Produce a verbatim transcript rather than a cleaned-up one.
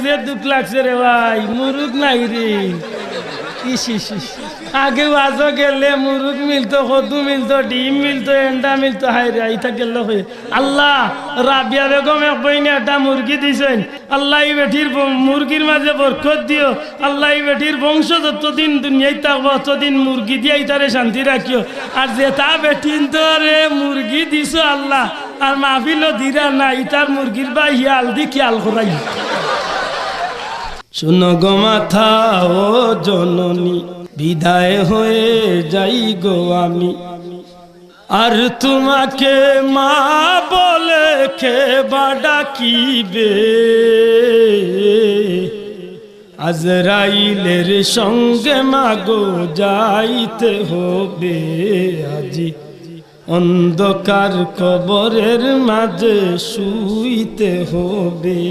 যে দুখ লাগছে রে ভাই, মুরুগ নাই রে। ইস, ইস, ইস। আগে ওয়াজো গেলে মুরুগ মিলতো, কদু মিলতো, ডিম মিলতো, এন্ডা মিলতো, হায় রে, ইতা গেল কই? আল্লাহ, রাবিয়া বেগম এক বইনে একটা মুরগি দিছইন। আল্লাহ, ই বেটির ব-, মুরগির মাঝে বরকত দিও। আল্লাহ, ই বেটির বংশ যতদিন দুনিয়াত থাকবো, ততদিন মুরগি দিয়া ইতারে শান্তি রাখিও। আর যেতা বেটিন্তরে মুরগি দিছো আল্লাহ, আর মাহফিলো দিরা না, ইতার মুরগির বায় হিয়াল দি খিয়াল করাই। শোনো গো মাতা ও জননী, বিদায় হয়ে যাই গো আমি। আর তোমাকে মা বলে কে বা ডাকিবে? আজরাইলের সঙ্গে মাগো যাইতে হবে আজি, অন্ধকার কবরের মাঝে শুইতে হবে।